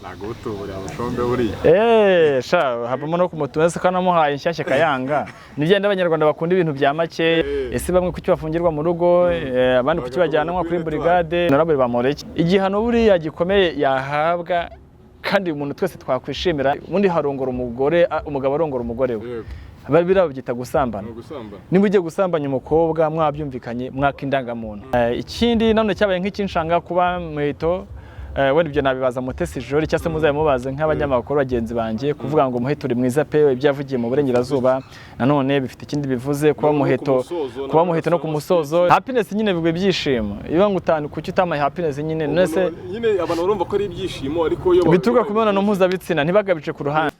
Ntabwo utuburira amashombe buriya. Sha havamo no kumutumeza se kanamuhaye inshyashya kayanga. Nibyo abanyarwanda bakunda ibintu bya make. Ese bamwe kuki bafungirwa mu rugo, abandi kuki bajyanwa kuri brigade? Honorable Bamporiki, igihano buriya gikomeye yahabwa kandi umuntu twese twakwishimira, ubundi harongora umugore, umugabo arongora umugore we. Biriya babyita gusambana. Ni ugusambana. Niba ugiye gusambanya umukobwa mwabyumvikanye, mwaka indangamuntu. Ikindi nanone cyabaye nk'ikinshanga kuba Muheto, wenda ibyo nabibaza Mutesi Jolly cyangwa se muzabimubaze nk'abanyamakuru bagenzi banjye, kuvuga ngo Muheto uri mwiza pe, ibyo yavugiye mu burengerazuba nanone bifite ikindi bivuze kuba No ku Muheto musozo, kuba Muheto no ku musozo. Happiness nyine bigwa ibyishimo iba ngo utanu kuki utamaye happiness nyine none nyine abantu barumva ko ari ibyishimo, ariko iyo bituruka ku mibonano mpuzabitsina ntibagabice ku ruhande.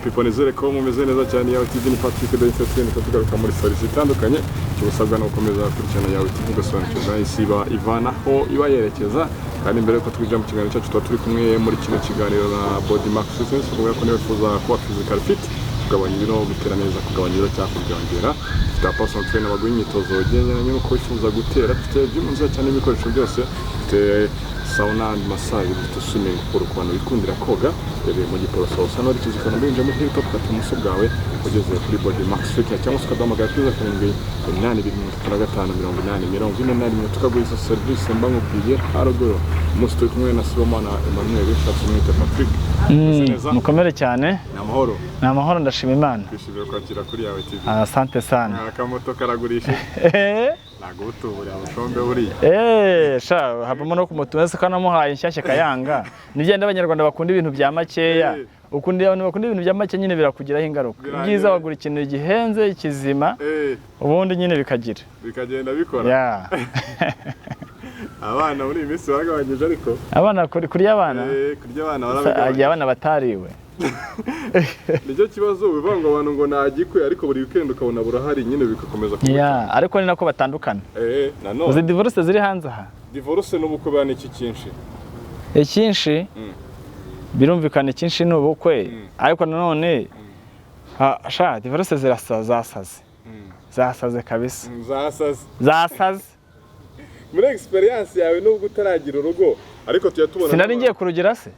People, nizere ko mumeze neza cyane. Yawe TV ni Patrick de Entertainment, tugaruka muri service itandukanye. Icyo usabwa ni ugukomeza gukurikirana Yawe TV, ugasobanukirwa isi iba ivana aho iba yerekeza. Kandi mbere yuko twinjira mu kiganiro cyacu, tuba turi kumwe muri kino kiganiro na Body Max Fitness, kuvuga ko niba wifuza kuba physical fit, kugabanya ibiro, gutera neza, kugabanya ibiro cyangwa kubyongera, dufite personal trainer baguha imyitozo igendanye n'uko wifuza gutera. Dufite gym nziza cyane n'ibikoresho byose, dufite sauna and massage, dufite swimming pool ku bantu bikundira koga. Rero mu Giporoso usa n'uwerekeza i Kanombe, winjiye muri Hilltop, ukata ibumoso bwawe ugeze kuri Body Max Fitness, cyangwa se ukaduhamagara kuri 0782358041, tukaguha izo serivisi mba nkubwiye haruguru. Umunsi turi kumwe na Sibomana Emmanuel, ushatse umwite Patrick. Umeze neza? Mukomere cyane. Ni amahoro. Ni amahoro, ndashima Imana. Twishimiye kwakira kuri Yawe TV. Asante sana. Akamoto karagurisha. Ntabwo utuburira amashombe buriya. Sha havamo no kumutumeza se kanamuhaye inshyashya kayanga. Nibyo abanyarwanda bakunda ibintu bya makeya. Ukunda abantu bakunda ibintu bya make nyine birakugiraho ingaruka. Birangira. Ibyiza wagura ikintu gihenze kizima, ubundi nyine bikagira. Bikagenda bikora. Yeah. Abana muri iyi minsi baragabanyije ariko. Abana kurya abana. Kurya abana Igihe barabigabanya. abana batariwe. Nicyo kibazo, bivuga ngo abantu ngo nagikwe, ariko buri weekend ukabona burahari nyine, bigakomeza kuba. Yeah, ariko ni nako batandukana. Nanone. Uzi divorce ziri hanze aha? Divorce n'ubukwe bwa niki cyinshi? Icyinshi birumvikana, icyinshi ni ubukwe, ariko nanone sha divorce zirasa, zasaze. Zasaze kabisa. Zasaze. Zasaze. Muri experience yawe, nubwo utaragira urugo, ariko tujya tubona Sinari ngiye kurugira se?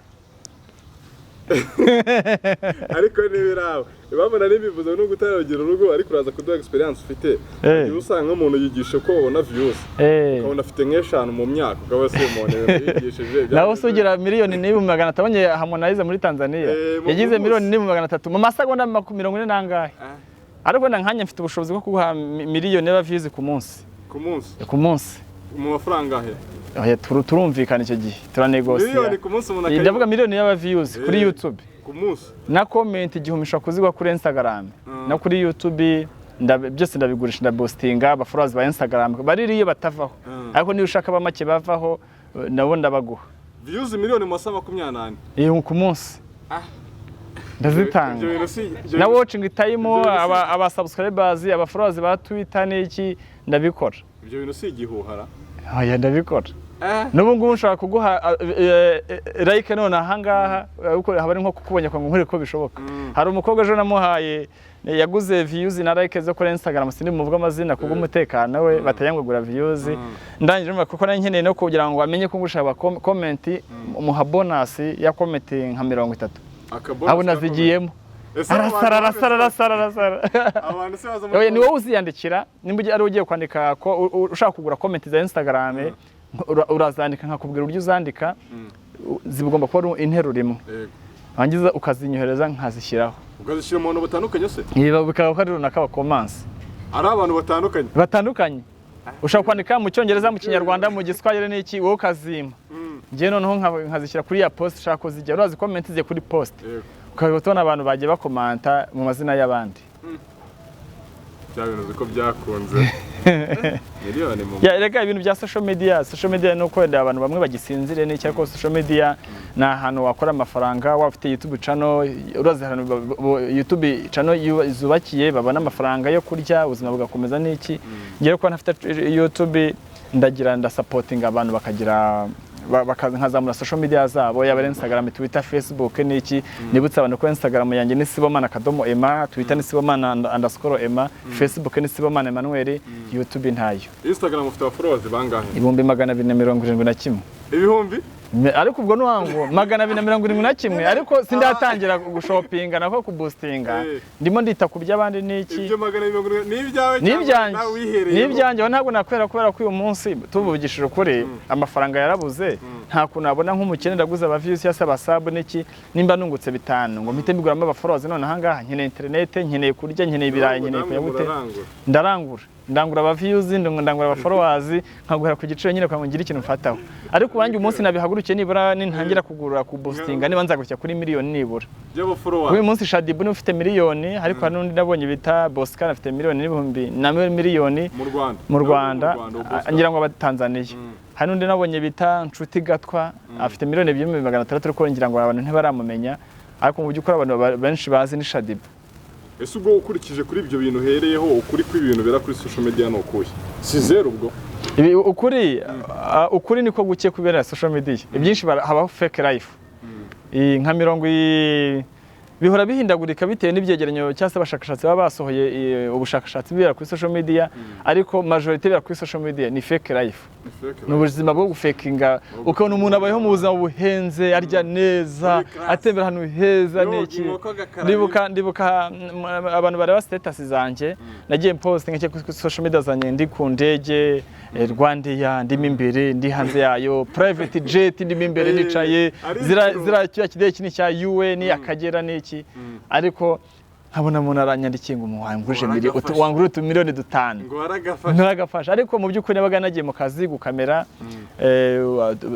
Ariko ntibiraba, impamvu nari mbivuze, nubwo utaragira urugo ariko uraza kuduha experience ufite. Igihe usanga nk'umuntu yigisha ko babona views, ukabona afite nk'eshanu mu myaka, ukaba se umuntu ibintu yigishije Nawe se ugira miliyoni n'ibihumbi 500, abonye Harmonize muri Tanzania Mu yagize munsi. miliyoni n'ibihumbi 300 mu masegonda 40 n'angahe. Ariko wenda nkanjye mfite ubushobozi bwo kuguha miliyoni y'aba views ku munsi. Ku munsi? Ku munsi. Mu mafaranga he? Oya, turumvikana icyo gihe, turanegosiya. Miliyoni ku munsi umuntu Ndavuga miliyoni y'aba views kuri YouTube. Ku munsi. Na comment 1000 ushobora kuzigwa kuri Instagram no kuri YouTube, byose ndabigurisha, ndapostinga. Aba followers ba Instagram baririyo batavaho, ariko niba ushaka ba make bavaho, nabo ndabaguha. Views miliyoni mu masaha 24? Iyo ku munsi ndazitanga. Ibyo bintu si ibyo Na watching time, ibyo bintu aba subscribers, aba followers ba Twitter n'iki, ndabikora. Ibyo bintu si igihuhara? Oya, ndabikora. N'ubu ngubu nshobora kuguha like none ahangaha, ariko haba ari nko kukubonye ngo nkwereke ko bishoboka. Hari umukobwa ejo namuhaye, yaguze views na like zo kuri Instagram, sindi muvuga amazina kubw'umutekano we, batayangagura views. Ndangije numva kuko nari nkeneye no kugira ngo amenye ko ngushaka comment, muha bonus ya comment nka 30. Akabonus Abona zigiyemo. Ese abo bantu Arasara, arasara, arasara, arasara. Abantu se baza muri Oya, ni wowe uziyandikira. Nimba ari ugiye kwandika ko ushaka kugura comment za Instagram, urazandika nkakubwira uburyo uzandika. Zigomba kuba ari interuro imwe. Wangiza ukazinyohereza nkazishyiraho. Ukazishyira mu bantu batandukanye se? Niba bikaba ko ari runaka bakomanse. Ari abantu batandukanye? Batandukanye. Ushobora kwandika mu Cyongereza, mu Kinyarwanda, mu Giswahili n'iki, wowe ukazimpa, njyewe noneho nkazishyira kuri ya post ushaka ko zijya. Urazi comment zigiye kuri post, ukaba ubona abantu bagiye bakomanta mu mazina y'abandi. Bya bintu uzi ko byakunze miliyoni mu Ya, rega ibintu bya social media, social media ni uko wenda abantu bamwe bagisinzire n'iki, ariko social media ni ahantu wakora amafaranga. Waba ufite YouTube channel, urazi ahantu YouTube channel zubakiye babona amafaranga yo kurya, ubuzima bugakomeza n'iki. Ngewe kuba ntafite YouTube, ndagira ndasupportinga abantu bakagira nkazamura social media zabo, yaba ari Instagram, Twitter, Facebook n'iki. Nibutse abantu ko Instagram yanjye ni Sibomana.Emma, Twitter ni Sibomana_Emma, Facebook ni Sibomana Emmanuel, YouTube ntayo. Instagram ufite abafollowers bangahe? 271,000. Ibihumbi? Ariko ubwo nuwango 271, ariko sindatangira gushopinga nako kuboostinga. Ndimo ndita ku by'abandi n'iki. Ibyo 270 ni ibyawe cyangwa N'ibyanjye. nawe wihereye? N'ibyanjye. Aho ntabwo nakwera kubera ko uyu munsi tuvugishije ukuri amafaranga yarabuze. Nta kuntu nabona nk'umukene ndaguze aba views cyangwa se abasubs n'iki, nimba nungutse bitanu ngo mpite mbiguramo abafollowers. None ahangaha nkeneye internet, nkeneye kurya, nkeneye ibirayi, nkeneye kujya gute. Ndarangura, ndangura aba views, ndangura aba followers, nkaguhera ku giciro nyine kugira ngo ngire ikintu mfataho. Ariko uwanjye umunsi nabihagurukiye, nibura nintangira kugura, kuboostinga, niba nzagushyira kuri miliyoni nibura. By'abafollowers. Uyu munsi Shaddyboo niwe ufite miliyoni, ariko hari n'undi nabonye bita Boscan afite miliyoni n'ibihumbi na miliyoni. Mu Rwanda? Mu Rwanda. Mu Rwanda. Ngira ngo abatanzaniya. Hari n'undi nabonye bita Nshuti Gatwa afite 2,600,000, ariko ngira ngo abantu ntibaramumenya. Ariko mu by'ukuri abantu benshi bazi ni Shaddyboo. Ese ubwo ukurikije kuri ibyo bintu uhereyeho, ukuri kw'ibintu bera kuri social media ni ukuhe? Si zeru ubwo? Ibi ukuri, ukuri niko guke kubera social media. Ibyinshi habaho fake life. Nka mirongo bihora bihindagurika bitewe n'ibyegeranyo cyangwa se abashakashatsi baba basohoye ubushakashatsi bibera kuri social media, ariko majorité bibera kuri social media ni fake life. Ni fake. Ni ubuzima bwo gufekinga, ukabona umuntu abayeho mu buzima buhenze, arya neza, Muri class. atembera ahantu heza Yoga n'iki. inkoko agakaraba. Ndibuka abantu bareba status zanjye nagiye posting kuri social media zanjye, ndi ku ndege Rwandair, ndimo imbere, ndi hanze yayo, private jet ndimo imbere, nicaye ari zira ijuru. zira kiriya kidege kinini cya UN Akagera n'iki, ariko nkabona umuntu aranyandikiye ngo wangurije Waragafashe. wangurije utumiliyoni dutanu. Ngo waragafashe. Ntaragafasha, ariko mu by'ukuri nabaga nagiye mu kazi gukamera,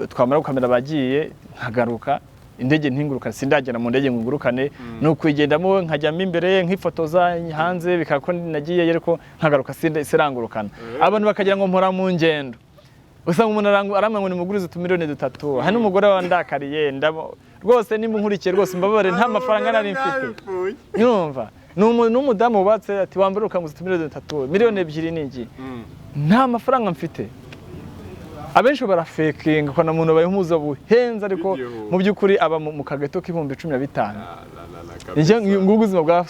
twamara gukamera bagiye nkagaruka, indege ntinguruka, sindagera mu ndege ngo ngurukane, ni ukuyigendamo nkajyamo imbere nkifotoza hanze bikaba ko nagiyeyo, ariko nkagaruka sirangurukana. Abantu bakagira ngo mpora mu ngendo. Usanga umuntu arambwira ngo nimugurize utumiliyoni dutatu. Hari n'umugore wandakariye ndabo rwose, nimba unkurikiye rwose mbabare, nta mafaranga nari mfite. Mwabipfuye. Nyumva ni umudamu wubatse, ati wambara ukanguza utumiliyoni dutatu, 2 miliyoni ni iki, nta mafaranga mfite. Abenshi barafekinga, ukabona umuntu abayeho umuza buhenze, ariko B'igihugu. mu by'ukuri aba mu kageto k'15,000. La, la, la, la, Nicyo kabisa. ngubu ubuzima bwa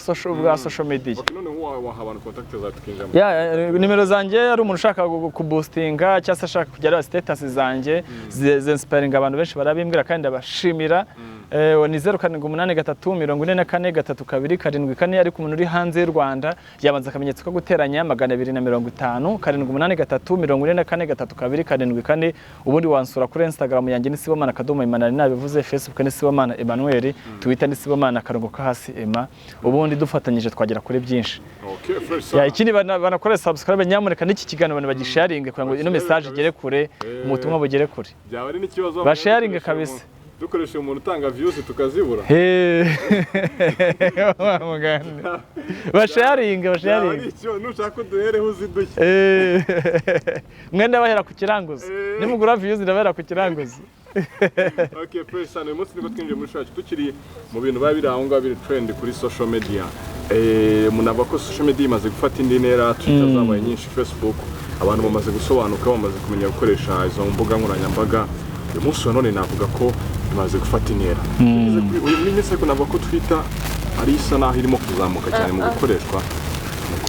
social media. Okay, noneho waha abantu contact zawe tukinjira mu Ya, nimero zanjye, ari umuntu ushaka kuboostinga cyangwa se ashaka kujya areba status zanjye zinspiringa abantu benshi, barabimbwira kandi ndabashimira. Ni 0783443274, ariko umuntu uri hanze y'u Rwanda yabanza akamenyetso ko guteranya 250 783443274. Ubundi wansura kuri Instagram yanjye ni Sibomana.Emmanuel, nabivuze, Facebook ni Sibomana Emmanuel, Twitter ni Sibomana_Emma. Ubundi dufatanyije twagera kuri byinshi. Okay, fresh. Ya, ikindi banakore subscribe nyamuneka, n'iki kiganiro abantu bagisharinge kugira ngo ino message igere kure, ubutumwa bugere kure. Byaba ari n'ikibazo. Basharinge kabisa. Dukoresheje umuntu utanga views tukazibura. He, wa mugani. Basharinge. Byaba ari Basharinge. ikibazo, nushaka uduhereho uzidushye. Mwe ndabahera ku kiranguzo. Nimugura views ndabahera ku kiranguzo. Okay, fresh sana. Uyu munsi nibwo twinjiye muri show yacu, tukiri mu bintu biba biri aho ngaho biri trend kuri social media. Umuntu avuga ko social media imaze gufata indi ntera, Twitter zabaye nyinshi, Facebook, abantu bamaze gusobanuka, bamaze kumenya gukoresha izo mbuga nkoranyambaga. Uyu munsi wa none navuga ko imaze gufata intera. Tugeze uyu minsi, ariko navuga ko Twitter ari isa naho irimo kuzamuka cyane mu gukoreshwa.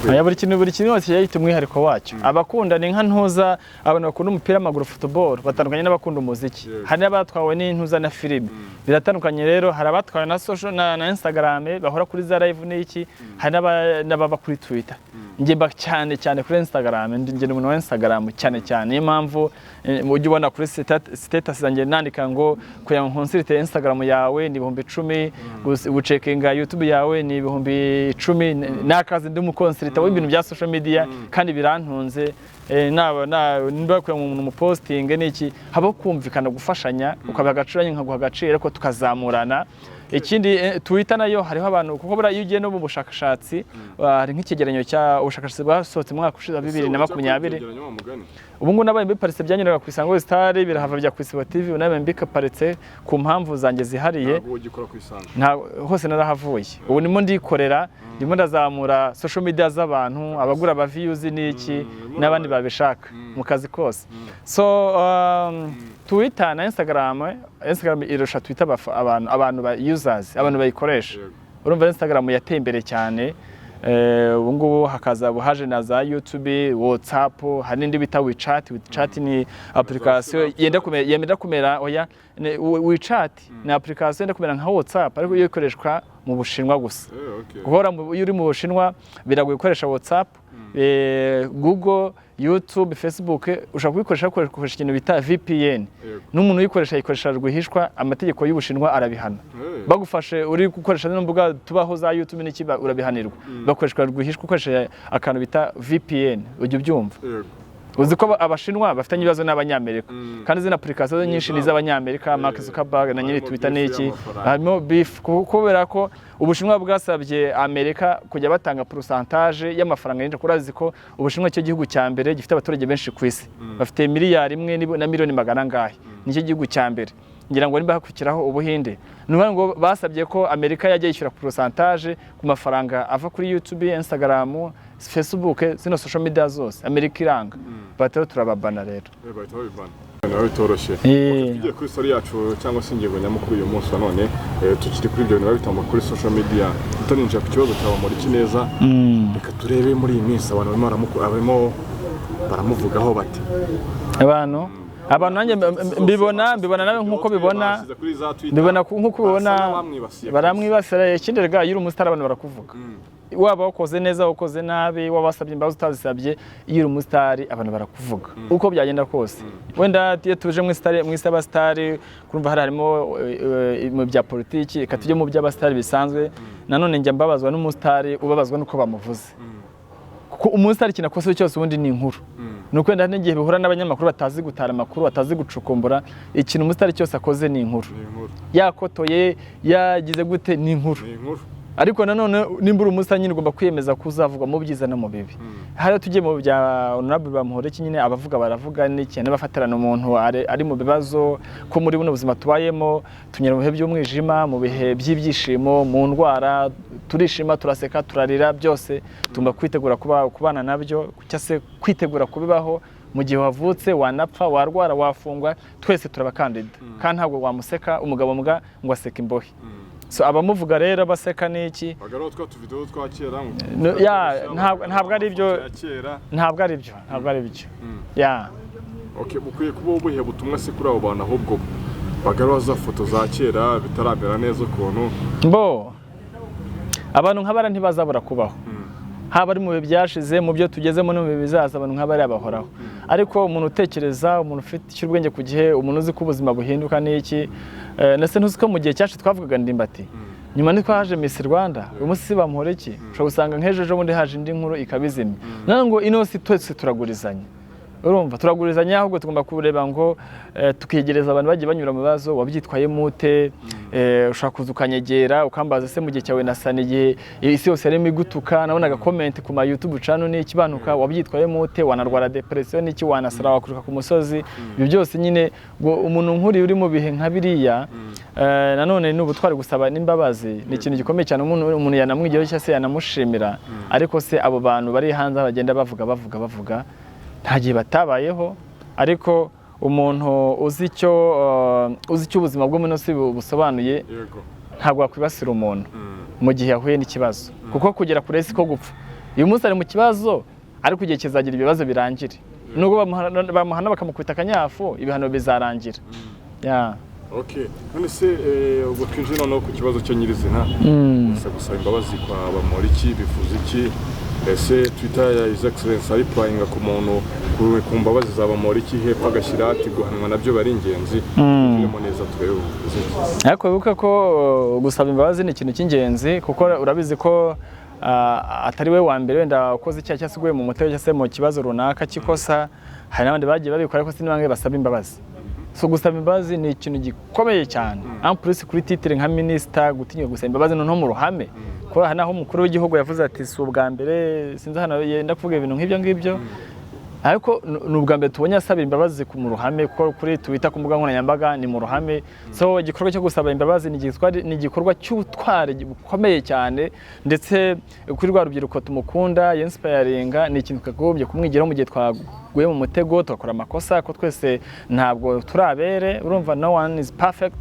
Aya, buri kintu cyose kigiye gifite umwihariko wacyo. Abakunda ni nka ntuza, abantu bakunda umupira w'amaguru, football, batandukanye n'abakunda umuziki. Hari n'abatwawe n'intuza na filime, biratandukanye. Rero hari abatwawe na social na Instagram, bahora kuri za live n'iki, hari n'ababa kuri Twitter. Njye mba cyane cyane kuri Instagram, njye ni umuntu wa Instagram cyane cyane. Niyo mpamvu ujya ubona kuri status zanjye nandika ngo kugira ngo nkonsulite Instagram yawe ni 10,000, gucekinga YouTube yawe ni 10,000. Ni akazi, ndi umuconsultant w'ibintu bya social media kandi birantunze. Naba niba kugira ngo umuntu umupostinge n'iki, habaho kumvikana, gufashanya, ukabiha agaciro nanjye nkaguha agaciro, ariko tukazamurana. Ikindi, Twitter nayo hariho abantu, kuko buriya iyo ugiye no mu bushakashatsi, hari nk'icyegeranyo cya ubushakashatsi bwasohotse mu mwaka ushize wa 2020. Ubu ngubu nabaye mbiparitse, byanyuraga ku Isango Star, birahava bijya ku Isibo TV, ubu nabaye mbiparitse ku mpamvu zanjye zihariye. Ntabwo ugikora ku Isango? Nta, hose narahavuye. Ubu ndimo ndikorera, ndimo ndazamura social media z'abantu, abagura aba views n'iki, n'abandi babishaka mu kazi kose. So Twitter na Instagram, Instagram irusha Twitter abantu ba users, abantu bayikoresha. Urumva Instagram yateye imbere cyane. Ubu ngubu hakaza haje na za YouTube, WhatsApp, hari n'indi bita WeChat. WeChat ni application yenda kumera, oya, WeChat ni application yenda kumera nka WhatsApp, ariko iyo ikoreshwa mu Bushinwa gusa. Guhora iyo uri mu Bushinwa biragoye gukoresha WhatsApp, Google, YouTube, Facebook ushobora kubikoresha ukoresha ikintu bita VPN. N'umuntu uyikoresha ayikoresha rwihishwa, amategeko y'Ubushinwa arabihana. Bagufashe uri gukoresha zino mbuga tubaho za YouTube n'iki, urabihanirwa. Bakoreshwa rwihishwa ukoresheje akantu bita VPN, ujya ubyumva? Yego. Uzi ko Abashinwa bafitanye ibibazo n'Abanyamerika, kandi zino application nyinshi ni iz'Abanyamerika, Mark Zuckerberg na nyiri Harimo Twitter beef n'iki. y'amafaranga. Harimo beef kubera ko Ubushinwa bwasabye Amerika kujya batanga pourcentage y'amafaranga yinjira, kuko urazi ko Ubushinwa cyo gihugu cya mbere gifite abaturage benshi ku isi, bafite 1 miliyari na miliyoni magana angahe, nicyo gihugu cya mbere, ngira ngo nimba hakurikiraho Ubuhinde. Ni ukuvuga ngo basabye ko Amerika yajya yishyura pourcentage ku mafaranga ava kuri YouTube, Instagram, Facebook, zino social media zose. Amerika iranga, bahita rero turababana rero. Bahita babivana, biba bitoroshye. Okay, tugiye kuri story yacu cyangwa se ingingo nyamukuru uyu munsi wa none, tukiri kuri ibyo bintu biba bitangwa kuri social media, tutaninjira ku kibazo cya Bamporiki neza, reka turebe muri iyi minsi abantu barimo baramuvugaho bate? Abantu nanjye mbibona nawe nk'uko bibona. Bashyize kuri za Twitter, Mbibona nk'uko ubibona. Basa n'abamwibasiye. Baramwibasira. Ikindi rega, iyo uri umusitari abantu barakuvuga, waba wakoze neza, wakoze nabi, waba wasabye imbabazi, utazisabye, iyo uri umusitari abantu barakuvuga uko byagenda kose. Wenda iyo tuje mu isi y'abasitari, kurumva hari harimo mu bya politiki, reka tujye mu by'abasitari bisanzwe. Nanone njya mbabazwa n'umusitari ubabazwa n'uko bamuvuze, kuko umusitari ikintu akoze cyose ubundi ni inkuru. Ni uko wenda hari n'igihe bihura n'abanyamakuru batazi gutara amakuru, batazi gucukumbura. Ikintu umusitari cyose akoze ni inkuru. Ni inkuru. Yakotoye, yagize gute, ni inkuru. Ni inkuru. Ariko nanone nimba uri umusitari nyine ugomba kwiyemeza ko uzavugwa mu byiza no mu bibi. Hariya tugiye mu bya honorable Bamporiki nyine, abavuga baravuga n'ikintu bafatirana umuntu ari mu bibazo, ko muri buno buzima tubayemo tunyura mu bihe by'umwijima, mu bihe by'ibyishimo, mu ndwara, turishima, turaseka, turarira, byose tugomba kwitegura kubana nabyo, cyangwa se kwitegura kubibaho. Mu gihe wavutse wanapfa, warwara, wafungwa, twese turabakandida, kandi ntabwo wamuseka umugabo mbwa ngo aseke imbohe. So abamuvuga rero baseka n'iki? Bagarura twa tuvidewo twa kera ngo No, ya, ntabwo ari byo. ya kera. Ntabwo ari byo, ya. Okay, bukwiye kuba ubuhe butumwa se kuri abo bantu ahubwo bagarura za foto za kera bitaramera neza ukuntu? Mbo abantu nk'abara ntibazabura kubaho, haba ari mu bihe byashize, mu byo tugezemo no mu bihe bizaza, abantu nk'abariya bahoraho. Ariko umuntu utekereza, umuntu ufite ishyira ubwenge ku gihe, umuntu uzi ko ubuzima buhinduka n'iki, ndetse ntuzi ko mu gihe cyacu twavugaga Ndimbati, nyuma nitwo haje Miss Rwanda, uyu munsi si Bamporiki, ushobora gusanga nk'ejo ejo bundi haje indi nkuru ikabizimya. Naho ngo ino si twese turagurizanya, urumva turagurizanya, ahubwo tugomba kureba ngo tukiyegereza abantu bagiye banyura mu bibazo, wabyitwayemo ute? Ushobora kuza ukanyegera ukambaza se mu gihe cyawe na sana, igihe isi yose yarimo igutuka, nabonaga comment ku ma YouTube channel n'iki banuka, wabyitwayemo ute? Wanarwara depression n'iki, wanasara, wakuruka ku musozi, ibyo byose nyine ngo umuntu nk'uri uri mu bihe nka biriya, nanone ni ubutwari gusaba n'imbabazi, ni ikintu gikomeye cyane. Umuntu yanamwigiraho cyangwa se yanamushimira. Ariko se abo bantu bari hanze bagenda bavuga bavuga bavuga, nta gihe batabayeho. Ariko umuntu uzi icyo ubuzima bwo muri ino si busobanuye, ntabwo wakwibasira umuntu mu gihe yahuye n'ikibazo, kuko kugera kure si ko gupfa. Uyu munsi ari mu kibazo, ariko igihe kizagira ibibazo birangire. Nubwo bamuhana bakamukubita akanyafu, ibihano bizarangira, ya. Okay, none se ubwo twinjiye noneho ku kibazo cye nyirizina, gusa gusaba imbabazi kwa Bamporiki bivuze iki? Ese Twitter ya His Excellence areplyinga ku muntu ku mbabazi za Bamporiki, hepfo agashyira ati guhanwa nabyo bari ingenzi? Tubiremo neza turebe bivuze iki. Ariko wibuke ko gusaba imbabazi ni ikintu cy'ingenzi, kuko urabizi ko atari we wa mbere wenda ukoze icyaha cyangwa se uguye mu mutego cyangwa se mu kibazo runaka cy'ikosa. Hari n'abandi bagiye babikora, ariko si bamwe basaba imbabazi. So gusaba imbabazi ni ikintu gikomeye cyane, en plus kuri titre nka minisita, gutinyuka gusaba imbabazi noneho mu ruhame, kuko aha naho umukuru w'igihugu yavuze ati si ubwa mbere, sinzi hano yenda kuvuga ibintu nk'ibyo ngibyo. Ariko ni ubwa mbere tubonye asaba imbabazi mu ruhame, kuko kuri Twitter, ku mbuga nkoranyambaga, ni mu ruhame. So igikorwa cyo gusaba imbabazi ni igikorwa cy'ubutwari bukomeye cyane, ndetse kuri rwa rubyiruko tumukunda yinspiringa, ni ikintu twakagombye kumwigiraho mu gihe twaguye mu mutego, tugakora amakosa, ko twese ntabwo turabere. Urumva, no one is perfect.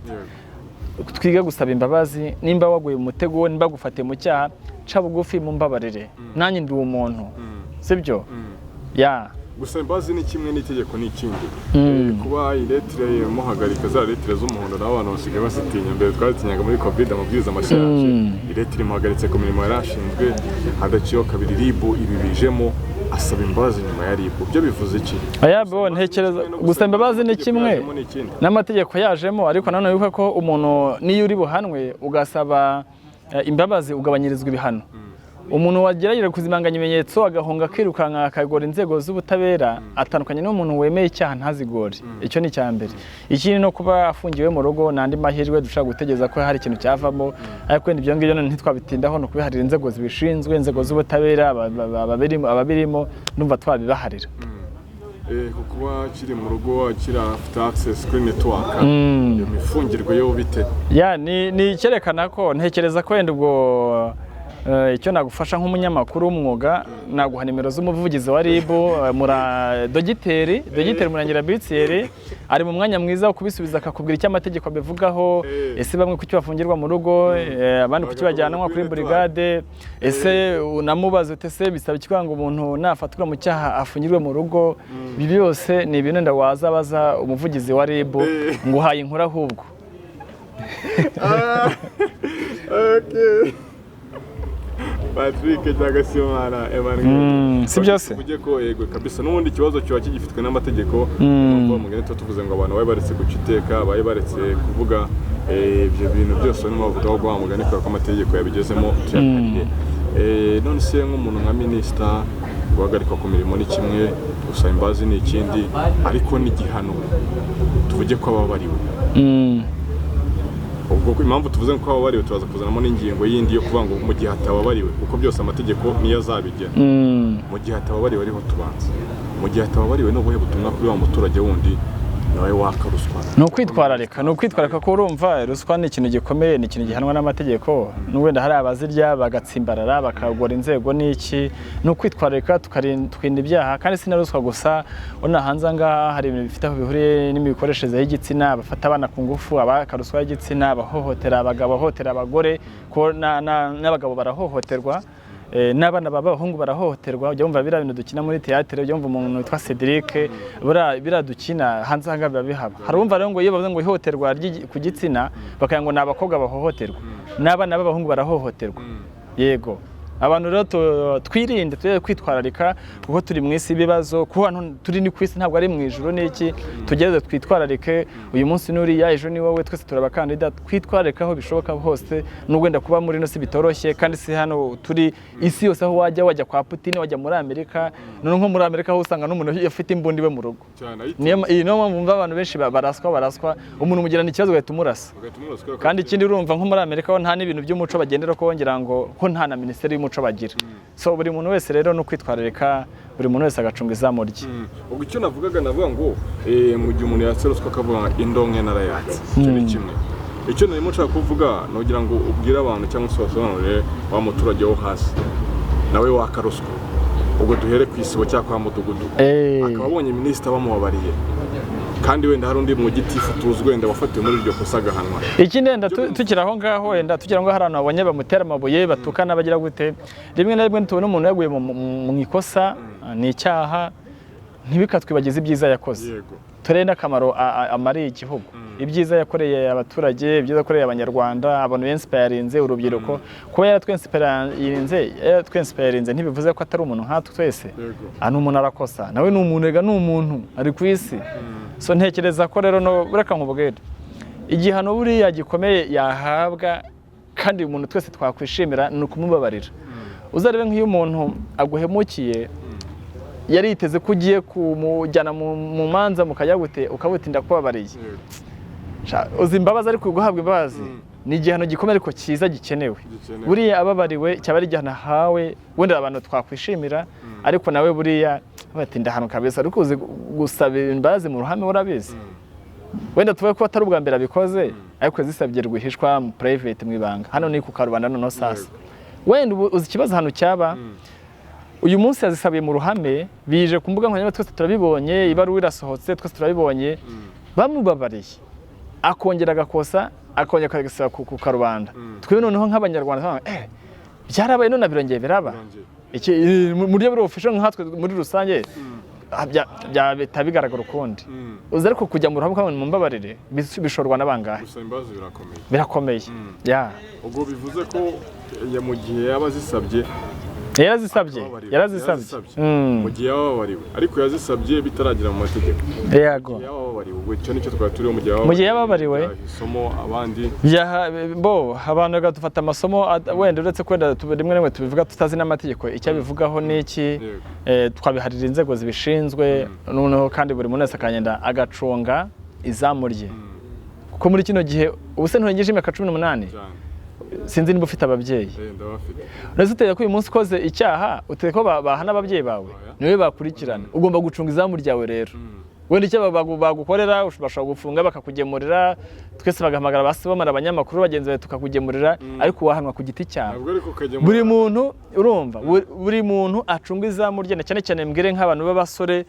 Twige gusaba imbabazi. Nimba waguye mu mutego, nimba gufatiye mu cyaha, ca bugufi, mumbabarire, nanjye ndi umuntu, sibyo ya? Gusaba imbabazi ni kimwe, n'itegeko ni ikindi. Kuba iletire muhagarika, za letire z'umuhondo nabo abantu basigaye bazitinya, mbere twazitinyaga muri COVID, amabwiriza mashya yaje, iletire imuhagaritse ku mirimo yari ashinzwe, hadaciyeho kabiri RIB ibi bijemo, asaba imbabazi nyuma ya RIB, byo bivuze iki? Oya bo, ntekereza gusaba imbabazi ni kimwe Yajemo ni ikindi. N'amategeko yajemo, ariko nanone wibuke ko umuntu niyo uri buhanwe ugasaba imbabazi, ugabanyirizwa ibihano. Umuntu wagerageje kuzimanganya ibimenyetso, agahunga, akirukanka, akagora inzego z'ubutabera, atandukanye n'umuntu wemeye icyaha ntazigore. Icyo ni icya mbere. Ikindi, no kuba afungiwe mu rugo ni andi mahirwe dushobora gutegereza ko hari ikintu cyavamo, ariko wenda ibyo ngibyo none ntitwabitindaho, ni ukubiharira inzego zibishinzwe, inzego z'ubutabera, ababirimo, ndumva twabibaharira. Ku kuba kiri mu rugo, akiri afite access kuri network, iyo mifungirwe yo bite? Ya, ni icyerekana ko ntekereza ko wenda ubwo icyo nagufasha nk'umunyamakuru w'umwuga, naguha nimero z'umuvugizi wa RIB, mura dogiteri Murangira Bitiyeri ari mu mwanya mwiza wo kubisubiza, akakubwira icyo amategeko abivugaho. Ese bamwe kuki bafungirwa mu rugo, abandi kuki bajyanwa kuri burigade? Ese unamubaza uti: ese bisaba iki kugira ngo umuntu nafatwa mu cyaha afungirwe mu rugo? Ibi byose ni ibintu wenda wazabaza umuvugizi wa RIB. Nguhaye inkuru ahubwo. Okay. Patrick cyangwa Sibomana Emmanuel. Si byose? Tuvuge ko yego kabisa, n'ubundi ikibazo kiba kigifitwe n'amategeko. Mpamvu mugani tuba tuvuze ngo abantu babe baretse guca iteka, babe baretse kuvuga ibyo bintu byose barimo bavugaho guha mugani, kubera ko amategeko yabigezemo, tuyakarire. None se nk'umuntu nka minisita, guhagarikwa ku mirimo ni kimwe, gusaba imbabazi ni ikindi, ariko n'igihano, tuvuge ko ababariwe, ubwo impamvu tuvuze ko ababariwe, turaza kuzanamo n'ingingo yindi yo kuvuga ngo mu gihe atababariwe, kuko byose amategeko niyo azabigena. Mu gihe atababariwe, ariho tubanza, mu gihe atababariwe, ni ubuhe butumwa kuri wa muturage wundi nawe waka ruswa? Ni ukwitwararika, ni ukwitwararika, ko urumva ruswa ni ikintu gikomeye, ni ikintu gihanwa n'amategeko. N'uwenda hari abazirya bagatsimbarara, bakagora inzego n'iki. Ni ukwitwararika, tukirinda ibyaha. Kandi si na ruswa gusa, ubona hanze aha ngaha hari ibintu bifite aho bihuriye n'imikoreshereze y'igitsina, abafata abana ku ngufu, abaka ruswa y'igitsina, abahohotera abagabo, abahohotera abagore, ko n'abagabo barahohoterwa, n'abana b'abahungu barahohoterwa. Ujya wumva biriya bintu dukina muri théâtre, ujya wumva umuntu witwa Cedric, buriya biriya dukina hanze aha ngaha biba bihaba. Hari uwumva rero ngo iyo bavuze ngo ihohoterwa ku gitsina, bakagira ngo ni abakobwa bahohoterwa. N'abana b'abahungu barahohoterwa, yego. Abantu rero twirinde, tujye kwitwararika, kuko turi mu isi y'ibibazo, kuko hano turi ni ku isi, ntabwo ari mu ijuru n'iki. Tugereze twitwararike. Uyu munsi n'uriya, ejo ni wowe, twese turi abakandida. Twitwararike aho bishoboka hose, nubwo wenda kuba muri ino si bitoroshye. Kandi si hano turi, isi yose, aho wajya, wajya kwa Putin, wajya muri Amerika. None nko muri Amerika aho usanga n'umuntu afite imbunda iwe mu rugo. Cyane. Niyo, iyi niyo mpamvu wumva abantu benshi baraswa, umuntu mugirana ikibazo ugahita umurasa. Ugahita umurasa kubera ko Kandi ikindi, urumva nko muri Amerika ho nta n'ibintu by'umuco bagendera ko, ngira ngo ko nta na minisiteri y'umuco bagira. So buri muntu wese rero no kwitwararika, buri muntu wese agacunga izamu rye. Ubwo icyo navugaga, navuga ngo mu gihe umuntu yatse ruswa akavuga ngo indonke narayatse, icyo ni kimwe. Icyo narimo nshaka kuvuga ni ugira ngo ubwire abantu cyangwa se basobanurire wa muturage wo hasi nawe waka ruswa, ubwo duhere ku isibo cyangwa kwa mudugudu, akaba abonye minisita bamubabariye, kandi wenda hari undi mu gitifu tuzi wenda wafatiwe muri iryo kosa agahanwa. Ikindi wenda tukiri aho ngaho, wenda tukiri aho ngaho, hari abantu babonye bamutera amabuye, batukana, bagira gute. Rimwe na rimwe tubona umuntu yaguye mu ikosa, ni icyaha, ntibikatwibagize ibyiza yakoze. Turebe n'akamaro amariye igihugu, ibyiza yakoreye abaturage, ibyiza yakoreye Abanyarwanda, abantu bensipayarinze urubyiruko. Kuba yaratwensipayarinze ntibivuze ko atari umuntu nkatwe twese. Ah, ni umuntu, arakosa nawe, ni umuntu, ega ni umuntu, ari ku isi. So ntekereza ko rero, no reka nkubwire, igihano buriya gikomeye yahabwa kandi umuntu twese twakwishimira ni ukumubabarira. Uzarebe nk'iyo umuntu aguhemukiye, yari yiteze ko ugiye kumujyana mu manza, mukajya gute, ukabuti ndakubabariye. Uzi imbabazi, ariko guhabwa imbabazi ni igihano gikomeye ariko cyiza gikenewe. Gikenewe. Buriya ababariwe cyaba ari igihano ahawe, wenda abantu twakwishimira, ariko nawe buriya Bati ndahano kabisa, ariko uzi gusaba imbabazi mu ruhame, urabizi. Wenda tuvuge ko atari ubwa mbere abikoze, ariko yazisabye rwihishwa, mu private, mu ibanga. Hano ni ku karubanda. Noneho sasa wenda ubu uzi ikibazo hano cyaba: uyu munsi yazisabiye mu ruhame, bije ku mbuga nkoranyambaga, twese turabibonye, ibaruwa irasohotse, twese turabibonye. Bamubabariye, akongera agakosa, akongera akagisaba ku karubanda. Twe noneho nk'Abanyarwanda tuvuga, byarabaye, none birongeye biraba. Birongeye. Iki mu buryo buri official, nkatwe muri rusange, byahita bigaragara ukundi. Uzi ariko kujya mu ruhame ukabona mumbabarire, bishorwa na bangahe? Gusaba imbabazi birakomeye. Birakomeye ya. Ubwo bivuze ko mu gihe yaba azisabye Yarazisabye. akababariwe. Yarazisabye. Yarazisabye. Mu gihe yaba ababariwe, ariko yazisabye bitaragera mu mategeko. Yego. Yaba ababariwe, ubwo icyo nicyo twari turiho, mu gihe Mu gihe yaba ababariwe. byaha isomo abandi. Bo abantu dufata amasomo wenda uretse ko wenda rimwe na rimwe tubivuga tutazi n'amategeko icyo abivugaho ni iki. Twabiharira inzego zibishinzwe. Noneho kandi buri muntu wese akagenda agacunga izamu rye, kuko muri kino gihe ubu se nturengeje imyaka 18? Cyane. Sinzi niba ufite ababyeyi. Ndabafite. Uretse uteye ko uyu munsi ukoze icyaha, uteye ko bahana ababyeyi bawe? Oya. Niwe bakurikirana. Ugomba gucunga izamu ryawe rero. Wenda icyo bagukorera, bashobora gufunga bakakugemurira, twese bagahamagara ba Sibomana, abanyamakuru bagenzi bawe, tukakugemurira, ariko wahanwa ku giti cyawe. Ntabwo ariko ukajya Buri muntu, urumva, buri muntu acunga izamu rye, na cyane cyane mbwire nk'abantu b'abasore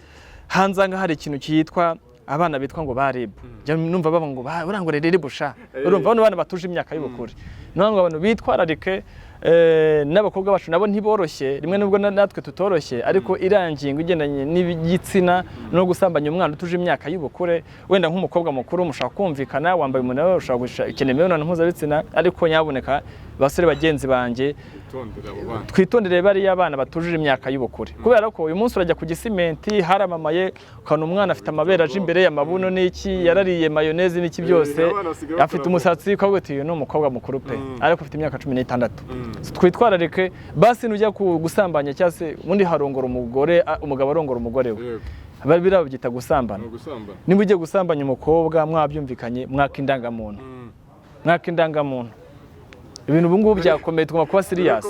hanze aha ngaha. Hari ikintu cyitwa abana bitwa ngo ba RIB. Njya numva bavuga ngo uriya ngo RIB sha. Urumva bano bana batuje imyaka y'ubukure, niyo ngo abantu bitwararike. N'abakobwa bacu nabo ntiboroshye rimwe, nubwo natwe tutoroshye, ariko iriya ngingo igendanye n'igitsina no gusambanya umwana utuje imyaka y'ubukure, wenda nk'umukobwa mukuru mushobora kumvikana, wambaye umunara, ushobora gukenera imibonano mpuzabitsina, ariko nyabuneka basore bagenzi banjye, Twitondere abo bana. Twitondere bariya bana batujuje imyaka y'ubukure, kubera ko uyu munsi urajya ku Gisimenti haramamaye, ukabona umwana afite amabere aje imbere, amabuno n'iki, yarariye mayoneze n'iki byose, Abana basigaye afite bakora. umusatsi, ukavuga uti uyu ni umukobwa mukuru pe, ariko afite imyaka 16. Twitwararike basi. Nujya gusambanya cyangwa se ubundi harongora umugore, umugabo arongora umugore we, bari biriya babyita gusambana. Ni ugusambana. Niba ugiye gusambanya umukobwa mwabyumvikanye, mwaka indangamuntu, mwaka indangamuntu. Ibintu ubu ngubu byakomeye, tugomba kuba serious.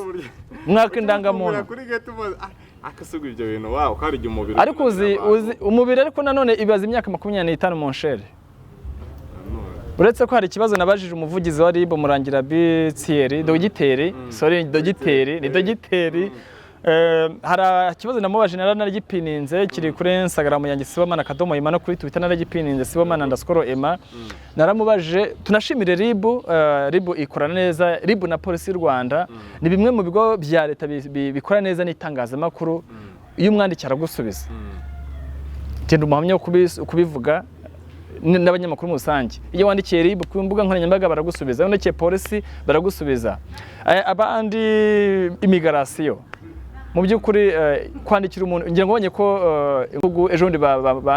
Mwaka indangamuntu. Kuri gate umaze akasuga ibyo bintu wawe ko hari igihe umubiri Ariko uzi unanira uzi umubiri, ariko nanone ibaza imyaka 25 mu nshere. abantu. Uretse ko hari ikibazo nabajije umuvugizi wa RIB, Murangira Thierry, dogiteri, sorry, dogiteri, ni dogiteri. Hari ikibazo namubajije, naragipininze, kiri kuri Instagram yanjye Sibomana.Emma, no kuri Twitter naragipininze Sibomana_Emma. Naramubajije. Tunashimire RIB, RIB ikora neza. RIB na Polisi y'u Rwanda ni bimwe mu bigo bya leta bikora neza n'itangazamakuru. Iyo umwandikiye aragusubiza. Genda umuhamya wo kubivuga n'abanyamakuru muri rusange. Iyo wandikiye RIB ku mbuga nkoranyambaga baragusubiza, iyo wandikiye polisi baragusubiza. Abandi immigration, mu by'ukuri kwandikira umuntu, ngira ngo ubonye ko ibihugu ejo bundi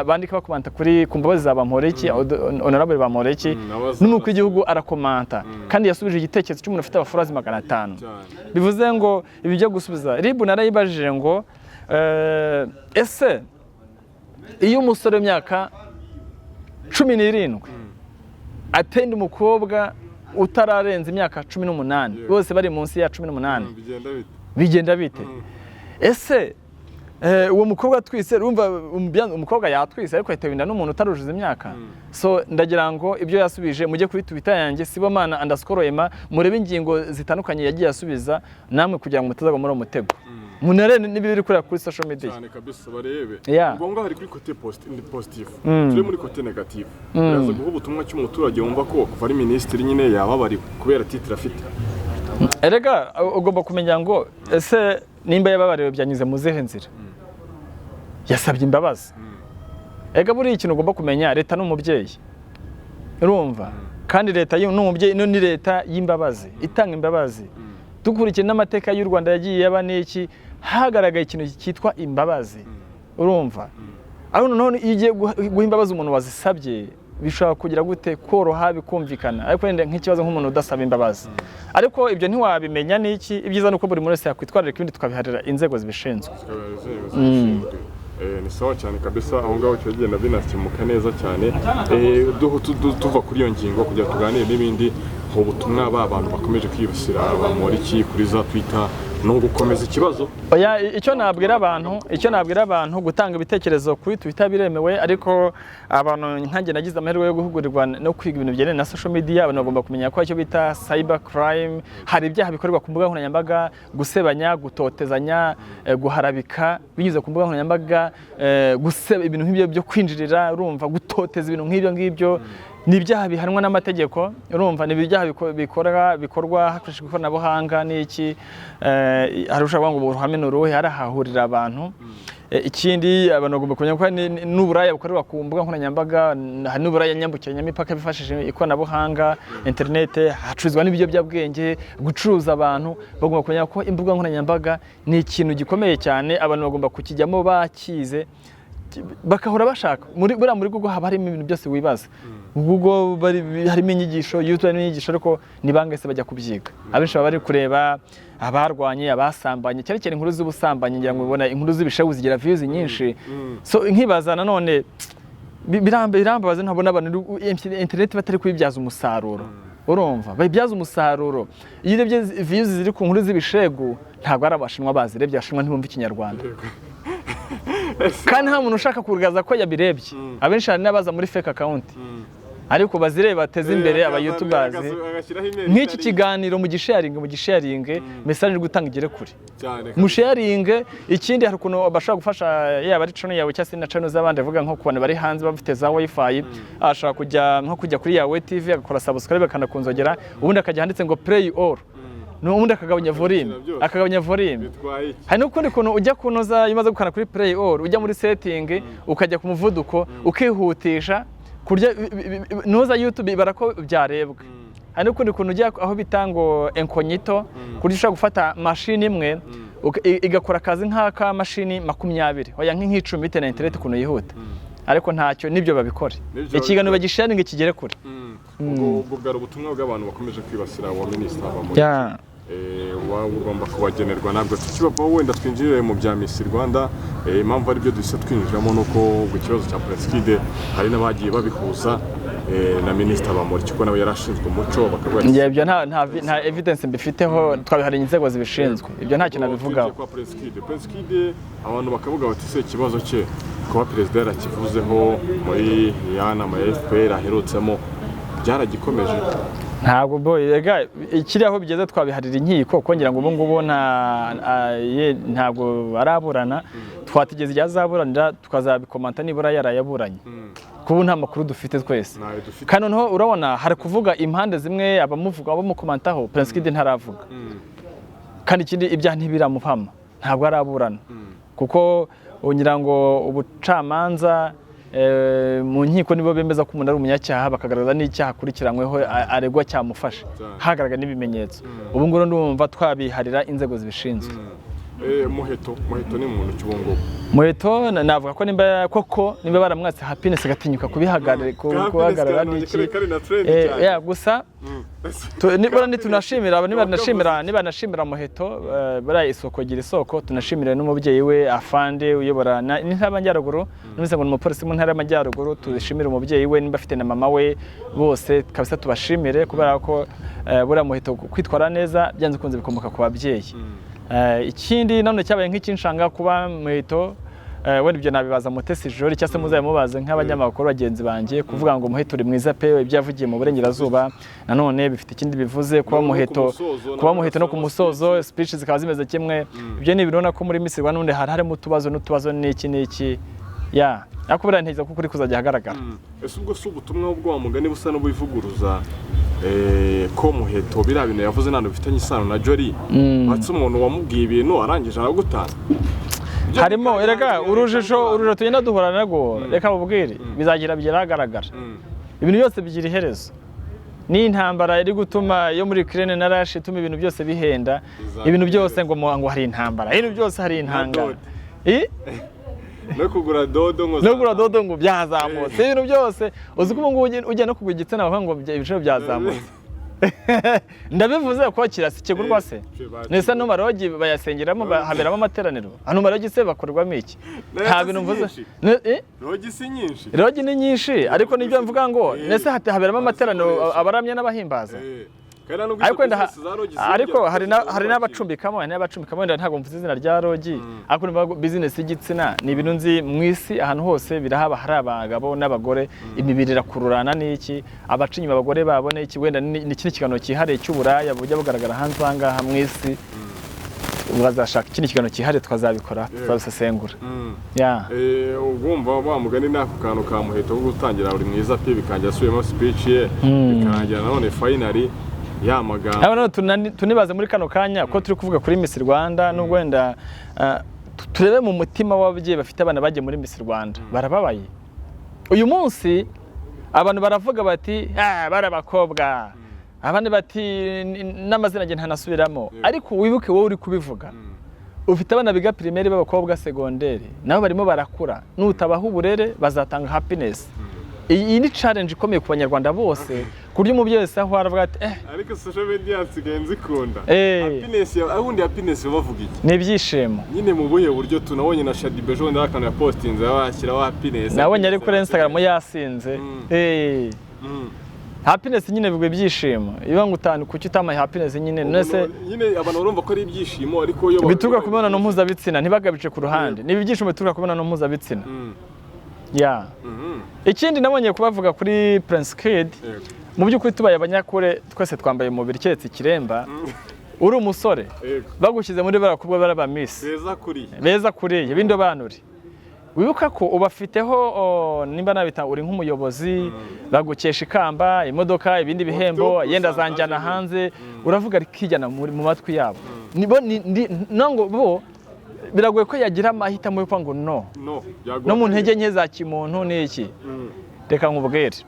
bandika bakomanta kuri ku mbabazi za Bamporiki, Honorable Bamporiki, n'umukuru w'igihugu arakomanta, kandi yasubije igitekerezo cy'umuntu ufite abafollowers 500. Cyane. Bivuze ngo ibi byo gusubiza RIB, narayibajije ngo ese iyo umusore w'imyaka 17 atenda umukobwa utararenza imyaka 18, bose bari munsi ya 18, Bigenda bite? Bigenda bite? Ese uwo mukobwa atwise, urumva umukobwa yatwise ariko ahita inda n'umuntu utarujuza imyaka? So ndagira ngo ibyo yasubije mujye kuri Twitter yanjye Sibomana_Emma, murebe ingingo zitandukanye yagiye asubiza, namwe kugira ngo mutazagwa muri uwo mutego, munarebe n'ibiri kureba kuri social media. Cyane kabisa, barebe. Ngombwa hari kuri côté positif, turi muri côté négatif. Biraza guha ubutumwa cy'umuturage wumva ko kuva ari minisitiri nyine yababariwe kubera titre afite. Erega ugomba kumenya ngo ese nimba yababariwe byanyuze mu zihe nzira? Yasabye imbabazi. Erega buriya ikintu ugomba kumenya, leta ni umubyeyi, urumva? Kandi leta ni umubyeyi, ni leta y'imbabazi, itanga imbabazi. Dukurikiye n'amateka y'u Rwanda yagiye yaba n'iki, hagaragaye ikintu cyitwa imbabazi, urumva? Ariko noneho iyo ugiye guha imbabazi umuntu wazisabye, bishobora kugira gute, koroha, bikumvikana. Ariko wenda nk'ikibazo nk'umuntu udasaba imbabazi, ariko ibyo ntiwabimenya n'iki. Ibyiza ni uko buri muntu wese yakwitwararika, ibindi tukabiharira inzego zibishinzwe. Zikaba inzego zibishinzwe. Ni sawa cyane kabisa, aho ngaho kiragenda binakemuka neza cyane. Tuva kuri iyo ngingo kugira tuganire n'ibindi, ubutumwa ba bantu bakomeje kwibasira Bamporiki kuri za Twitter. Ni ugukomeza ikibazo. Oya, icyo nabwira abantu, gutanga ibitekerezo kuri Twitter biremewe, ariko abantu nkanjye nagize amahirwe yo guhugurirwa no kwiga ibintu bijyanye na social media. Abantu bagomba kumenya ko icyo bita cyber crime, hari ibyaha bikorerwa ku mbuga nkoranyambaga: gusebanya, gutotezanya, guharabika binyuze ku mbuga nkoranyambaga, guseba, ibintu nk'ibyo byo kwinjirira, urumva, gutoteza, ibintu nk'ibyo ngibyo ni ibyaha bihanwa n'amategeko. Urumva, ni ibyaha bikorwa hakoreshejwe ikoranabuhanga n'iki. Hari ushobora kuvuga ngo uruhame ni uruhe? Hari ahahurira abantu. Ikindi abantu bagomba kumenya ko n'uburaya bukorerwa ku mbuga nkoranyambaga, hari n'uburaya nyambukiranyamipaka bifashishije ikoranabuhanga, interinete, hacuruzwa n'ibiyobyabwenge, gucuruza abantu. Bagomba kumenya ko imbuga nkoranyambaga ni ikintu gikomeye cyane, abantu bagomba kukijyamo bakize, bakahora bashaka muri buriya muri Google haba harimo ibintu byose wibaza. Google harimo inyigisho, YouTube harimo inyigisho, ariko ni bangahe se bajya kubyiga? Abenshi baba bari kureba abarwanye, abasambanye, cyane cyane inkuru z'ubusambanyi. Ngira ngo ubona inkuru z'ibishewu zigira views nyinshi. So nkibaza nanone, birambabaza ntabona abantu internet batari kuyibyaza umusaruro. Urumva, bayibyaza umusaruro. Iyo urebye views ziri ku nkuru z'ibishegu, ntabwo ari Abashinwa bazirebye. Abashinwa ntibumva Ikinyarwanda, kandi nta muntu ushaka kugaragaza ko yabirebye. Abenshi hari n'abaza muri fake account, ariko bazireba, bateze imbere aba youtubers. Agashyiraho email Nk'iki itari kiganiro mu gisharinge, message iri gutanga igere kure. Cyane. Musharinge. Ikindi, hari ukuntu bashobora gufasha, yaba ari channel yawe cyangwa se na channel z'abandi. Avuga nko ku bantu bari hanze bafite za wifi, ashobora kujya nko kujya kuri Yawe TV, agakora subscribe, akanakunzogera, ubundi akajya handitse ngo "play all", n'ubundi akagabanya volume. Byose. Akagabanya volume. Bitwaye iki? Hari n'ukundi kuntu ujya kunoza, iyo umaze gukanda kuri play all, ujya muri setting, ukajya ku muvuduko, ukihutisha kurya nuza YouTube ibara ko byarebwe. Hari n'ukundi kuntu ujya aho bita ngo incognito, ku buryo ushobora gufata mashini imwe igakora akazi nk'aka mashini 20, oya, nk'icumi, bitewe na internet ukuntu yihuta. Ariko ntacyo, nibyo babikore. Nibyo Ikiganiro babikore. bagisharinge kigere kure. Ubwo bwari ubutumwa bw'abantu bakomeje kwibasira wa minisita Bamporiki. Waba ugomba kubagenerwa. Ntabwo tukibavaho, wenda twinjire mu bya Miss Rwanda. Impamvu aribyo duhise twinjiramo ni uko ubwo ikibazo cya Prince Kid hari n'abagiye babihuza na minisita Bamporiki, kuko nawe yari ashinzwe umuco, bakavuga ati, Njye ibyo nta evidence mbifiteho, twabihariye inzego zibishinzwe, ibyo ntacyo nabivugaho. Twinjiye kwa Prince Kid. Prince Kid, abantu bakavuga bati: "Se ikibazo cye kuba perezida yarakivuzeho muri ya nama ya FPR aherutsemo byaragikomeje?" Ntabwo boy, rega ikiri aho bigeze twabiharira inkiko, kongera ngo ubu ngubu nta ntabwo araburana. Twategeze igihe azaburanira tukazabikomanta nibura yarayaburanye, kubu nta makuru dufite twese. Ntayo dufite. Kandi noneho urabona hari kuvuga impande zimwe, abamuvuga, abamukomantaho. Prince Kid ntaravuga, kandi ikindi ibyaha ntibiramuhama, ntabwo araburana, kuko ngira ngo ubucamanza, mu nkiko nibo bemeza ko umuntu ari umunyacyaha, bakagaragaza n'icyaha akurikiranyweho, aregwa cyamufashe, hagaragara n'ibimenyetso. Ubu ngubu ndumva twabiharira inzego zibishinzwe. Muheto ni muntu ki ubu ngubu? Muheto navuga ko nimba koko nimba baramwatse happiness agatinyuka kubihagarara, guhagarara n'iki. Kari na trend cyane. Yeah, gusa nibura nitunashimira, niba nashimira Muheto, buriya isoko gira isoko. Tunashimire n'umubyeyi we afande uyobora n'intara y'Amajyaruguru. Numvise ngo ni umupolisi mu ntara y'Amajyaruguru. Dushimire umubyeyi we, nimba afite na mama we, bose kabisa tubashimire, kubera ko buriya Muheto kwitwara neza byanze bikunze bikomoka ku babyeyi. Ikindi nanone cyabaye nk'ikinshanga, kuba Muheto, wenda ibyo nabibaza Mutesi Jolly cyangwa se muzabimubaze nk'abanyamakuru bagenzi banjye, kuvuga ngo "Muheto uri mwiza pe", ibyo yavugiye mu burengerazuba nanone bifite ikindi bivuze. Kuba No ku Muheto musozo, kuba nabwo Muheto no ku agasoma musozo speech zikaba zimeze kimwe, ibyo ni ibintu ubona ko muri Miss Rwanda n'ubundi hari harimo utubazo n'utubazo n'iki n'iki ya, ariko buriya ntekereza ko ukuri kuzajya ahagaragara. Ese ubwo si ubutumwa bwo wa mugani busa n'ubuvuguruza, ko Muheto biriya bintu yavuze ntabwo bifitanye isano na Jolly, batse umuntu wamubwiye ibintu arangije aragutanga? Ibyo Harimo erega urujijo tugenda duhura narwo. Reka bubwire, bizagira bigera ahagaragara. Ibintu byose bigira iherezo. Ni intambara iri gutuma yo muri Ukraine na Russia ituma ibintu byose bihenda. Bizagira Ibintu byose iherezo. ngo ngo hari intambara, ibintu byose hari intangara. Dodo. No kugura dodo ngo No kugura dodo ngo byazamutse, ibintu byose. Uzi ko ubu ngubu ujya no kugura igitsina bavuga ngo ibiciro byazamutse? Ndabivuze ko kirasi kigurwa se? Nese no marogi bayasengeramo, haberamo amateraniro hano? Marogi se bakorwamo iki? Nta bintu mvuze. Rogi si nyinshi. Rogi ni nyinshi, ariko nibyo mvuga ngo nese haberamo amateraniro Bazikoresha. abaramya n'abahimbaza. Kandi nubwo Ariko izo wenda business za lodge ziyongera, ariko hari kuko hari zizakira. n'abacumbikamo, hari n'abacumbikamo, wenda ntabwo mvuze izina rya lodge, ariko niba business y'igitsina ni ibintu nzi mu isi ahantu hose birahaba. Hari abagabo n'abagore, imibiri irakururana n'iki, abaca inyuma abagore babo n'iki. Wenda ni ikindi kiganiro cyihariye cy'uburaya bujya bugaragara hanze aha ngaha mu isi. Bazashaka ikindi kiganiro cyihariye tukazabikora, tuzabisesengura. Yeah. Ubwumva wa mugani n'ako kantu ka Muheto ko gutangira uri mwiza pe, bikangira asubiyemo speech ye, bikarangira nanone finally ya magambo. Hano none tunibaze muri kano kanya ko turi kuvuga kuri Miss Rwanda, nubwo wenda turebe mu mutima w'ababyeyi bafite abana bagiye muri Miss Rwanda, barababaye. Uyu munsi abantu baravuga bati: "Ah, bari abakobwa," abandi bati: "N'amazina njye ntanasubiramo." Ariko wibuke wowe uri kubivuga, ufite abana biga primaire b'abakobwa, secondaire, nabo barimo barakura. Nutabaha uburere bazatanga happiness. Iyi ni challenge ikomeye ku Banyarwanda bose, ku buryo umubyeyi wese aho aravuga ati: "Eh." Ariko social media nsigaye nzikunda. Happiness ya ubundi, happiness bavuga iki? Ni ibyishimo. Nyine mu buhe buryo? Tunabonye na Shaddy Bejo wenda akantu yapostinze bashyiraho happiness. Nabonye ari kuri Instagram yasinze. Happiness nyine bivuga ibyishimo. Iyo ngo utanu, kuki utamaye happiness nyine? Nese nyine abantu barumva ko ari ibyishimo, ariko iyo bituruka ku mibonano mpuzabitsina, ntibagabice ku ruhande. Ni ibyishimo bituruka ku mibonano mpuzabitsina. Ya. Ikindi nabonye kubavuga kuri Prince Kid, mu by'ukuri tubaye abanyakure, twese twambaye umubiri keretse ikiremba. Uri umusore, bagushyize muri barakubwa baraba miss beza kuriya, beza kuriya b'indobanure, wibuka ko ubafiteho nimba nabita uri nk'umuyobozi, bagukesha ikamba, imodoka, ibindi bihembo, Ufiteho yenda pourcentage zanjyana nyine. hanze, uravuga rikijyana mu matwi yabo. Nibo no ngo bo biragoye ko yagira amahitamo yo kuvuga ngo no. No No mu ntege nke za kimuntu ni iki? Reka nkubwire,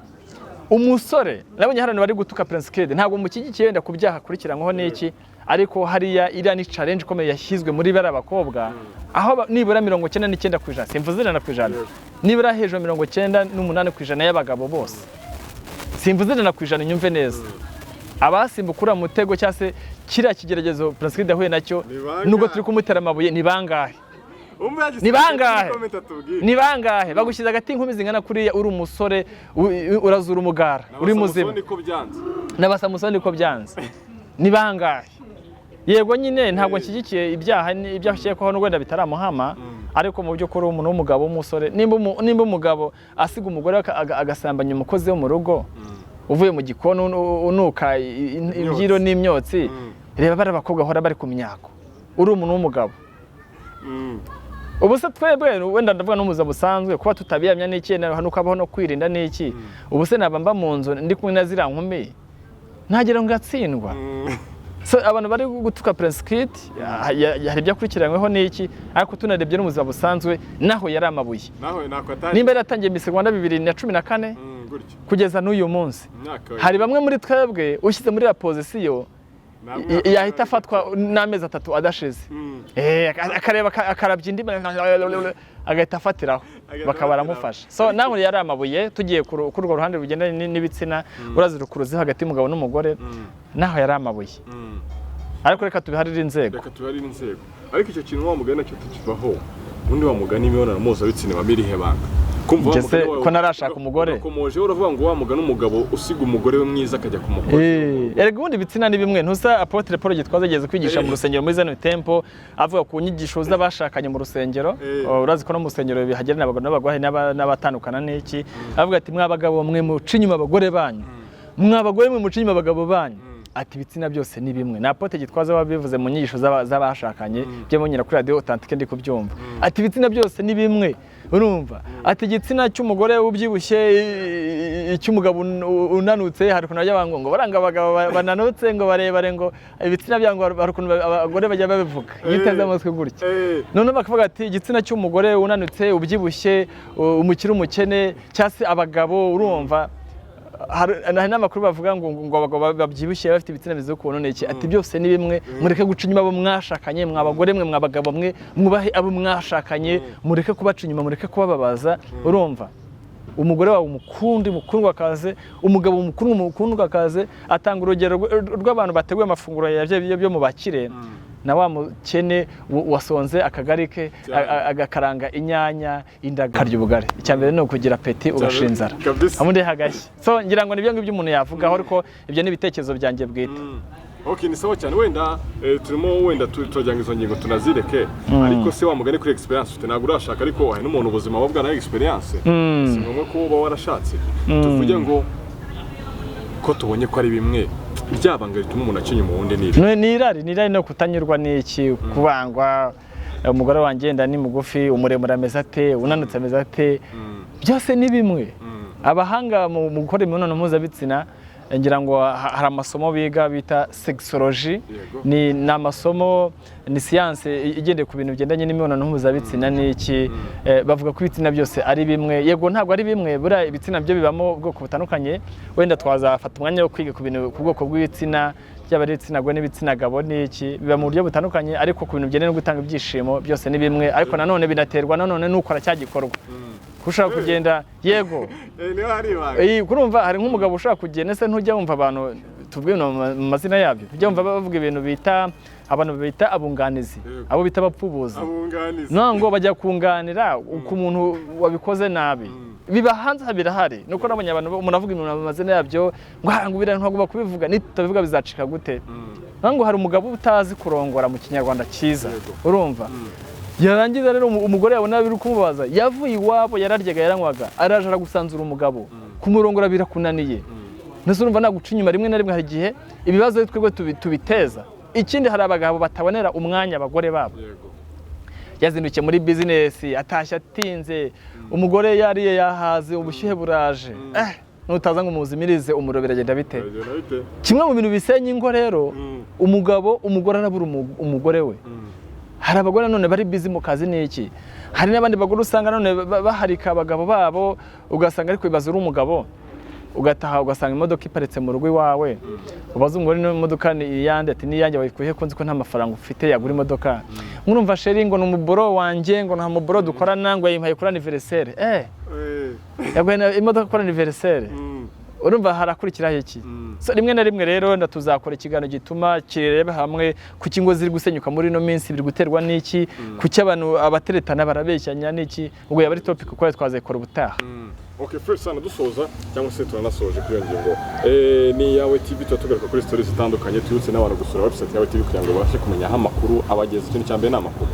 umusore nabonye hano bari gutuka Prince Kid, ntabwo mushyigikiye wenda ku byaha akurikiranyweho n'iki, ariko hariya iriya ni challenge ikomeye yashyizwe muri bariya bakobwa, aho nibura 99%, simvuze 100%, nibura hejuru 98% y'abagabo bose, simvuze 100%, nyumve neza, abasimbuka uriya mutego cyangwa se kiriya kigeragezo Prince Kid yahuye nacyo, Ni bangahe? nubwo turi kumutera amabuye, ni bangahe? Ni bangahe? Ni bangahe bagushyize hagati y'inkumi zingana kuriya, uri umusore, urazura umugara, uri muzima? Niko byanze. N'abasamusoni niko byanze. Ni bangahe? Yego nyine ntabwo nshyigikiye ibyaha ibyo akekwaho n'ubwo wenda bitaramuhama, ariko mu by'ukuri umuntu w'umugabo w'umusore, nimba umugabo asiga umugore we agasambanya umukozi wo mu rugo uvuye mu gikoni unuka imbyiro n'imyotsi, reba bari abakobwa bahora bari ku myako, uri umuntu w'umugabo. Ubu se twebwe, wenda ndavuga no mu buzima busanzwe, kuba tutabihamya n'iki, nuko habaho no kwirinda n'iki, ubu se naba mba mu nzu ndi kumwe na ziriya nkumi ntagira ngo ngatsindwa? So, abantu bari gutuka Prince Kid, hari ibyo akurikiranyweho n'iki, ariko tunarebye no mu buzima busanzwe naho yari amabuye. Naho nako atari. Nimba yaratangiye Miss Rwanda 2014 Gutyo. kugeza n'uyu munsi, Imyaka hari bamwe muri twebwe ushyize muri la position yahita afatwa n'amezi 3 adashize. Akareba akarabya indimi agahita afatiraho, Agahita bakaba baramufasha. So naho yari amabuye. Tugiye kuri urwo ruhande rugendanye n'ibitsina, urazi rukuruzi hagati y'umugabo n'umugore, naho yari amabuye, ariko reka tubiharire inzego. Reka tubiharire inzego. Ariko icyo kintu wa mugani nacyo tukivaho, ubundi wa mugani imibonano mpuzabitsina ibamo irihe banga? Kumva wa Njye se mugani wawe ko narashaka umugore? Urakomoje uravuga ngo wa mugani umugabo usiga umugore we mwiza akajya ku mukozi. Erega ubundi ibitsina ni bimwe. Ntusa Apotre Paul Gitwaza ageze kwigisha mu rusengero muri Zion Temple, avuga ku nyigisho z'abashakanye mu rusengero. Oh, urazi ko no mu rusengero bihagera n'abagabo n'abagore n'abatandukana n'iki. Avuga ati: "Mwa bagabo mwe muca inyuma abagore banyu, mwa bagore mwe muca inyuma abagabo banyu." Ati: "Ibitsina byose ni bimwe." Na Apotre Gitwaza wabivuze mu nyigisho z'abashakanye, byo munyura kuri radio Authentique ndi kubyumva. Ati: "Ibitsina byose ni bimwe." Urumva, ati: "Igitsina cy'umugore ubyibushye, icy'umugabo unanutse." Hari ukuntu bajya banga ngo baranga abagabo bananutse, ngo barebare, ngo ibitsina byabo, ngo hari ukuntu abagore bajya babivuga iyo uteze amatwi gutya. Noneho bakavuga ati: "Igitsina cy'umugore unanutse, ubyibushye, umukire, umukene, cyangwa se abagabo." Urumva hari n'amakuru bavuga ngo abagabo babyibushye bafite ibitsina bimeze ukuntu n'iki. Ati: "Byose ni bimwe, mureke guca inyuma abo mwashakanye. Mwa bagore mwe, mwa bagabo mwe, mwubahe abo mwashakanye, mureke kubaca inyuma, mureke kubababaza." Urumva, umugore wawe umukundi mukundwa akaze, umugabo umukundwa mukundwa akaze. Atanga urugero rw'abantu bateguye amafunguro ya byo mu bakire. na wa mukene wasonze akagari ke, agakaranga inyanya, indaga, akarya ubugari. Icya mbere ni ukugira appétit, ugashira inzara, ubundi hagashya. So ngira ngo nibyo ngibyo umuntu yavugaho, ariko ibyo ni ibitekerezo byanjye bwite. Ok, ni sawa cyane. Wenda turimo wenda turagira ngo izo ngingo tunazireke, ariko se wa mugani, kuri experience ufite, ntabwo urashaka, ariko hari n'umuntu ubuzima buba bwanaye experience, si ngombwa ko uba warashatse. Tuvuge ngo ko tubonye ko ari bimwe byabanga bituma umuntu aca inyuma uwundi, ni ibi? Ni irari, ni irari no kutanyurwa n'iki, kubangwa. Umugore wanjye yenda ni mugufi, umuremure ameze ate, unanutse ameze ate, byose ni bimwe. Abahanga mu gukora imibonano mpuzabitsina, ngira ngo hari amasomo biga bita sexology. Ni amasomo, ni siyanse igendeye ku bintu bigendanye n'imibonano mpuzabitsina n'iki. Bavuga ko ibitsina byose ari bimwe. Yego, ntabwo ari bimwe, buriya ibitsina byo bibamo ubwoko butandukanye. Wenda twazafata umwanya wo kwiga ku bintu, ku bwoko bw'ibitsina, byaba ari ibitsina gore n'ibitsina gabo n'iki, biba mu buryo butandukanye, ariko ku bintu bigendanye no gutanga ibyishimo byose ni bimwe. Ariko nanone binaterwa nanone n'ukora cya gikorwa, ushobora kugenda, yego. Niba hari ibanga. Kurumva hari nk'umugabo ushobora kugenda, ese ntujya wumva abantu tuvuge ibintu mu mazina yabyo, ntujya wumva bavuga ibintu bita, abantu bita abunganizi, abo bita abapfubuzi? Abunganizi. No ngo bajya kunganira ku muntu wabikoze nabi. Biba hanze aha, birahari. Nuko nabonye abantu, umuntu avuga ibintu mu mazina yabyo ngo "Ah, ngo biriya ntagomba kubivuga, nitutabivuga bizacika gute?" No ngo hari umugabo utazi kurongora mu Kinyarwanda cyiza. Urumva, yarangiza rero umugore yabona biri kumubaza, yavuye iwabo yararyaga, yaranywaga, araje aragusanzura, umugabo kumurongora birakunaniye, ndetse urumva naguca inyuma. Rimwe na rimwe hari igihe ibibazo twebwe tubiteza. Ikindi, hari abagabo batabonera umwanya abagore babo. Yazindukiye muri bizinesi, atashye atinze, umugore yariye yahaze, ubushyuhe buraje, nutaza ngo umuzimirize umuriro, biragenda bite? Biragenda bite? Kimwe mu bintu bisenya ingo rero, umugabo, umugore arabura umugore we. Hari abagore none bari busy mu kazi n'iki, hari n'abandi bagore usanga none baharika abagabo babo, ugasanga ariko bibaza uri umugabo ugataha ugasanga imodoka iparitse mu rugo iwawe, ubaza umugore niba imodoka ni iyande, ati "Ni iyanjye." "Wayikuye ko nzi ko nta mafaranga ufite yagura imodoka?" "Nkurumva chéri, ngo ni umuboro wanjye, ngo nta muboro dukorana, ngo yayimpaye kuri anniversaire." Yaguhaye imodoka kuri anniversaire? Urumva harakurikiraho iki? So, rimwe na rimwe rero wenda tuzakora ikiganiro gituma kireba hamwe kuki ingo ziri gusenyuka muri ino minsi, biri guterwa n'iki, kuki abantu abateretana barabeshyanya n'iki. Ubwo yaba ari topic kuko twazayikora ubutaha. Okay, first sana dusoza cyangwa se turanasoje kuri iyo ngingo. Ni Yawe TV, tuba tugaruka kuri stories zitandukanye. Twibutse n'abantu gusura website Yawe TV kugira ngo babashe kumenya aho amakuru abageze. Ikintu cya mbere ni amakuru.